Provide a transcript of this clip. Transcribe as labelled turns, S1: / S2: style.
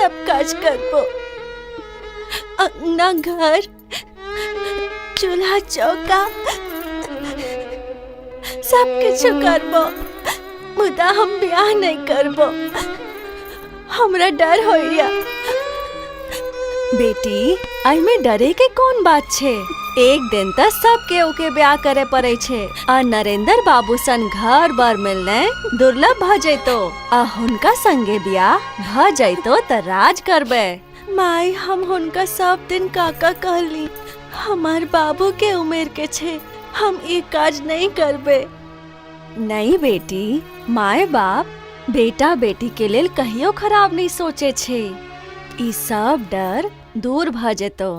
S1: सब काज करबो, अंगना घर चूल्हा चौका सब किछु करबो, मुदा हम ब्याह नहीं करबो। हमरा डर होइया। बेटी, एहिमे डरे के कोन बात छै? एक दिन तऽ सब केहू के ब्याह करे पड़े छै आ नरेंद्र बाबू सन घर बर मिलने दुर्लभ भ जैतो आ हुनका संगे ब्याह भ जैतो तऽ राज करबे। माय, हम हुनका सब दिन काका कहली। हमार बाबू के उमेर के छै, हम ई काज नहीं करबे। नहीं बेटी, माय बाप बेटा बेटी के लेल कहियो खराब नहीं सोचे छै। ई सब डर दूर भ जेतो।